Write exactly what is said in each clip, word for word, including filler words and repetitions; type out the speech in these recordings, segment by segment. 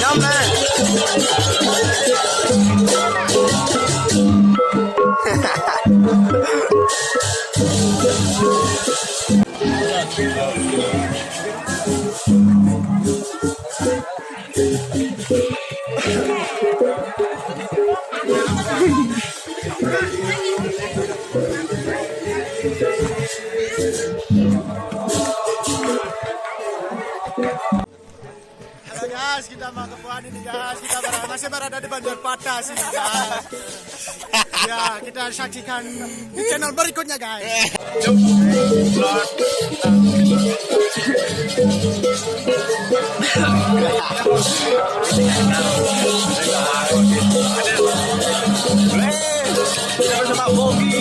Yum, man. Halo guys, kita mau ke Puan ini guys. Kita ber- masih berada di Banjar Patah sini guys. Ya, kita saksikan di channel berikutnya guys. Sama Bogi.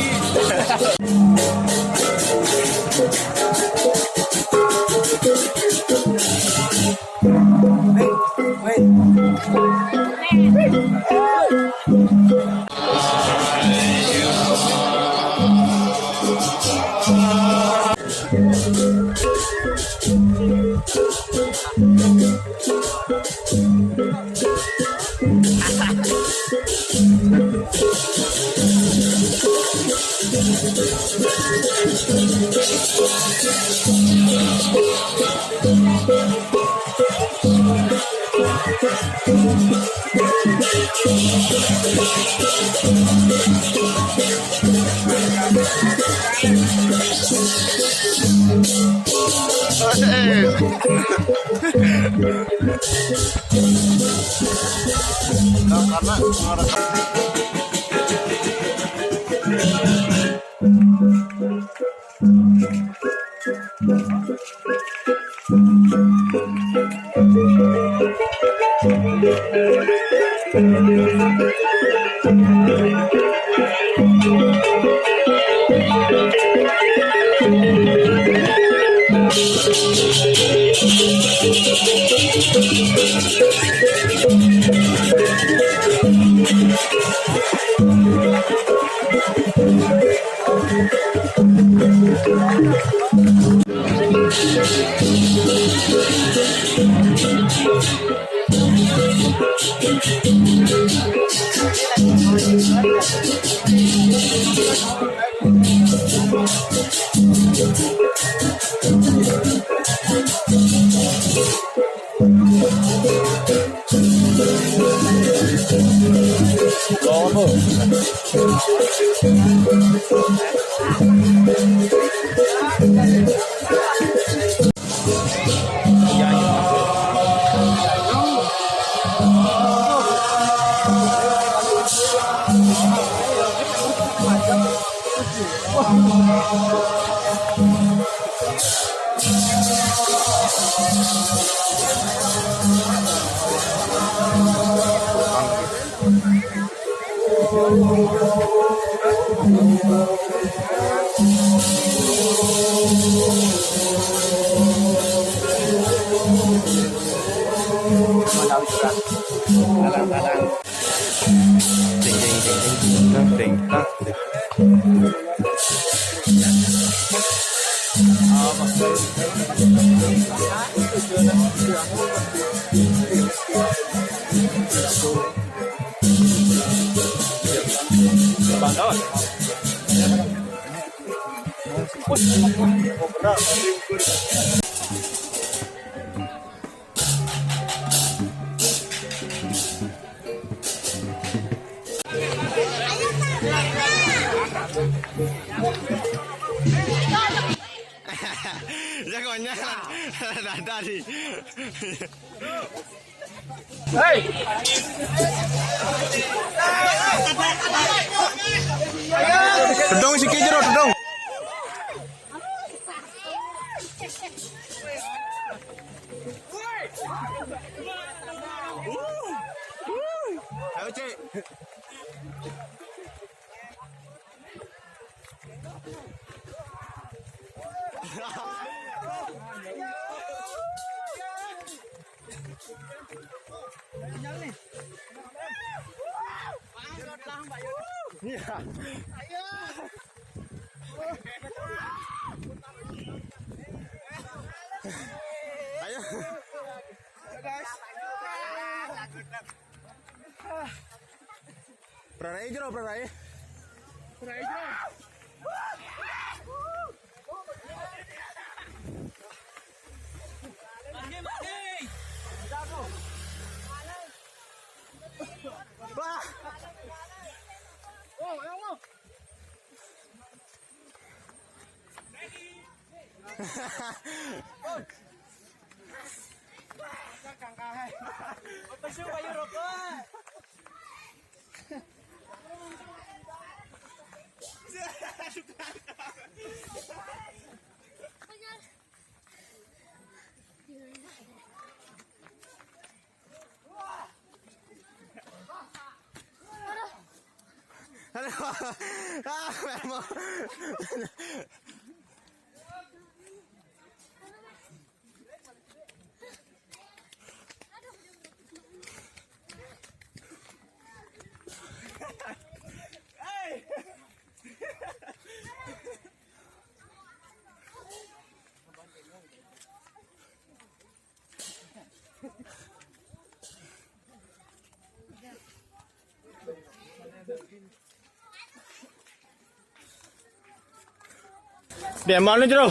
Karena Jagonya tadi. Hei. Todong si Kijero, todong. Ayo, Cek. Iya. Ayo. Guys. Prarai jero, prarai. Prarai jero. Wah. Apa sih, Pak Yuroko? Aduh. Ah, memang. Dia mana, Jero?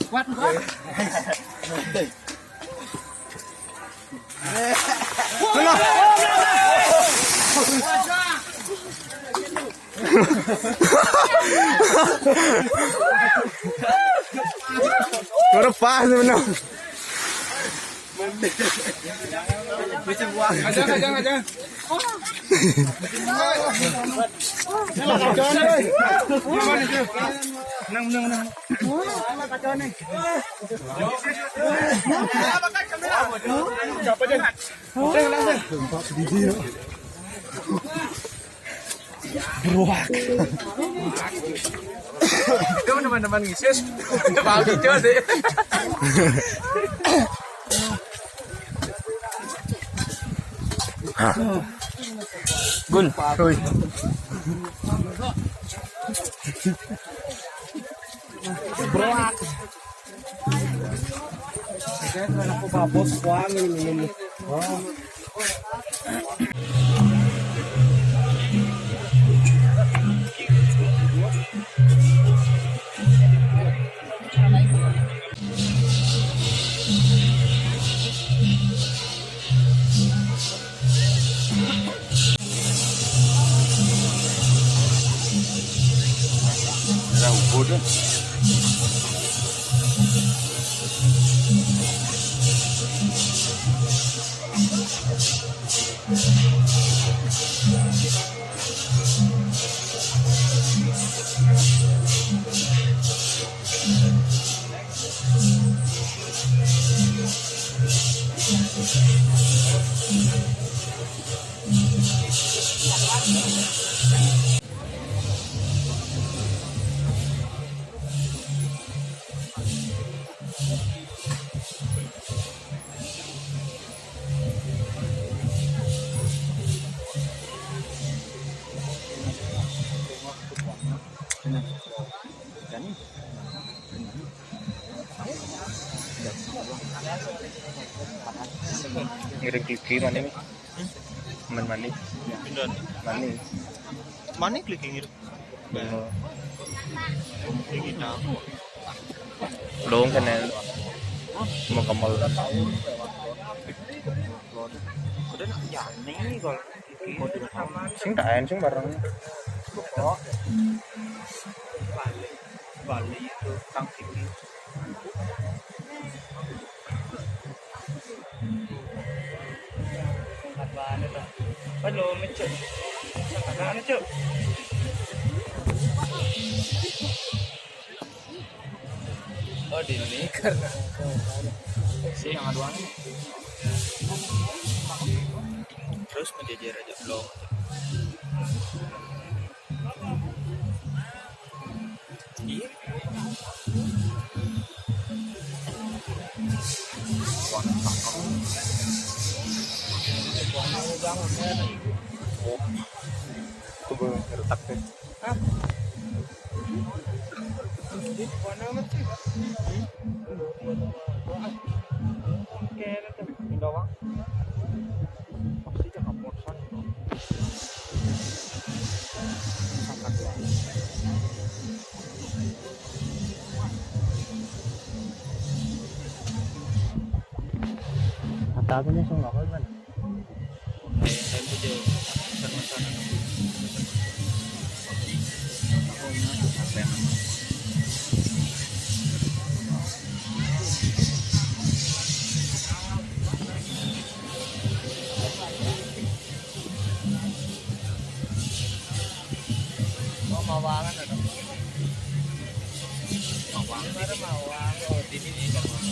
Kuat, kuat. Alah. Baru pas sebenarnya. Aja, aja, aja. Nang, nang, nang. Siapa, Jan? Nang, nang, nang. Bruak. Kamu teman-teman ngisis. Bau hijau deh. Gun. Bruak. Guys, anak ko babos, kuan ini. Oh. Era ubud, eh. Ngiring kliki mana nih? Mana, mana? Mana? Mana kliki ngiring? Belum. Ini tahu. Belum kena. Mau ke mall. Udah nak jani kalau. Sing taen, sing bareng. Bali, Bali itu tang sini. Apa anu tuh? Apa lo mencet? Apa anu, Cuk? Oh, di ini. Si yang aduan. Terus menjajar aja belum. Iya. Itu retak deh. Hah? Di mana amat sih? Oke, itu. Ini doang. Pasti dia kaposan itu. Misalkan doang. Mata aku nih sungguh apa gimana? Oh, Mawangan ada. Mawangan ada, Mawang. Oh, di sini ada Mawang.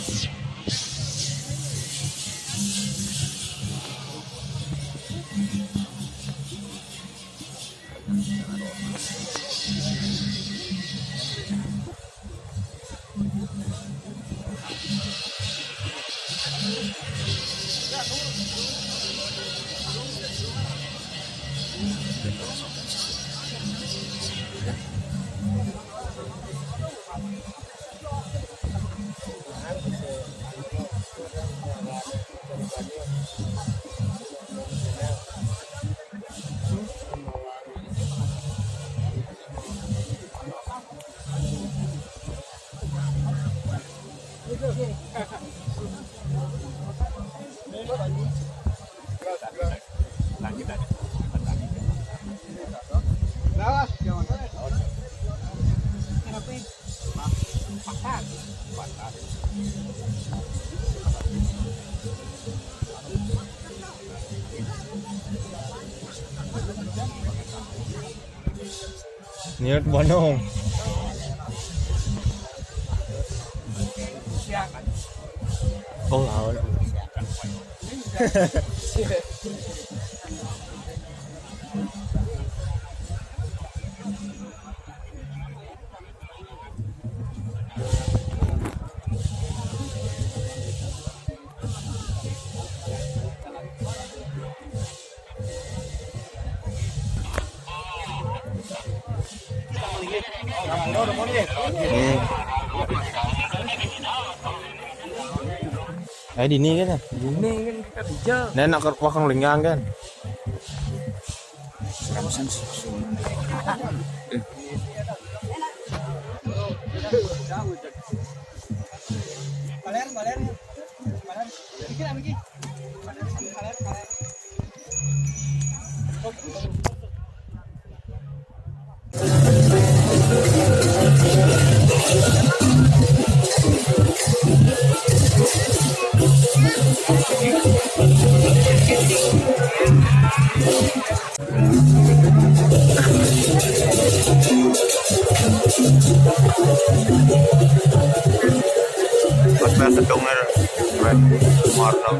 Niat bonong. Oh, lawan. Eh, di ini kan? Di ini kan kita bijak. Nek nak ke wakang linggang kan? Kawasan susun. Baler, baler, baler. Bikin apa, Ki? Baler, baler. Pas sedungnya, warna.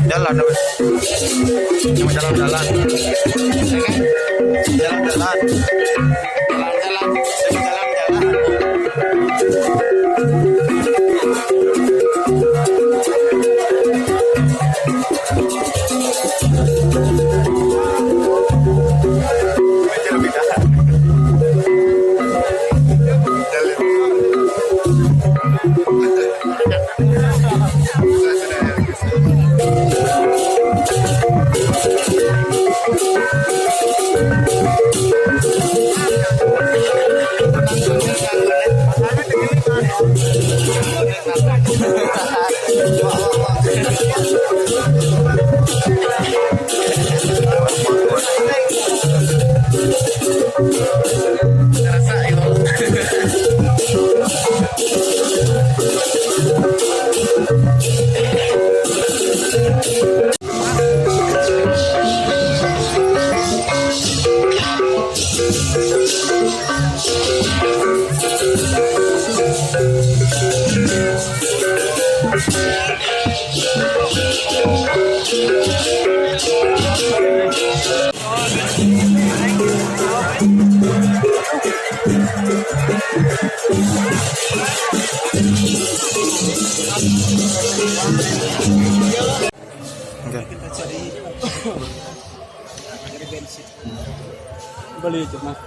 Jalan, jalan, jalan. Jalan, jalan. Jalan, jalan. Jalan, jalan. Beli itu, Mas.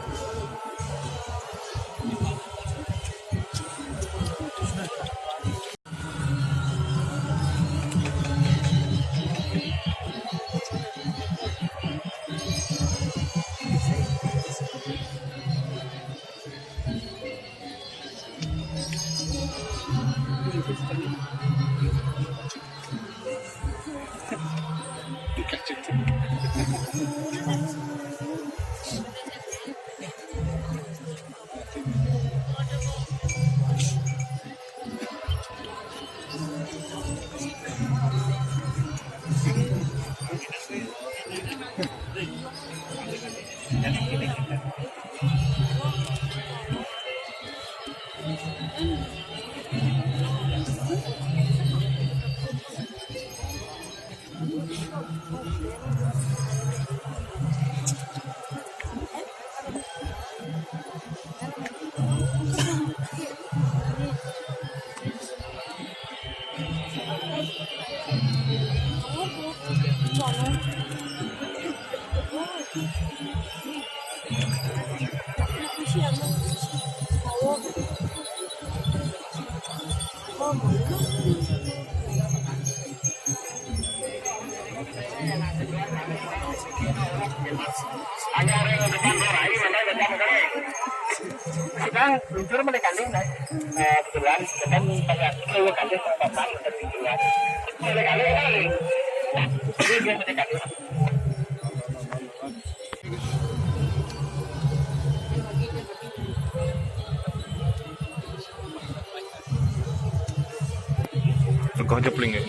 Sedang luncur mendekati, nah. Eh, kebetulan kita pada itu kan papan kebetulan. Mendekati kali. Jadi dia mendekati. Teko jepling ya.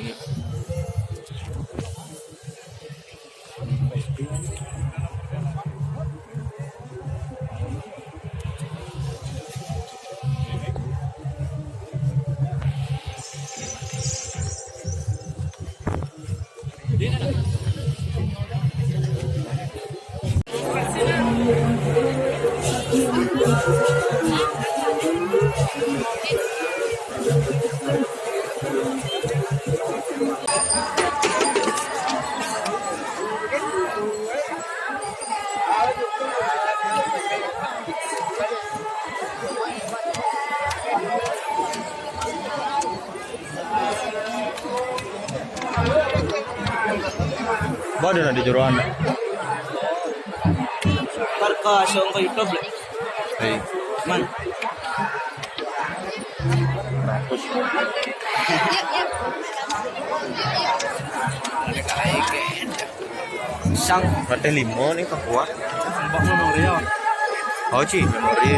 Ba, ada na di jeroan. Ntar ka songko YouTube lah. Hei. Man. Sang. Berarti lima nih, Pak, kuat. Empat memori ya. Oh, Ci, memori.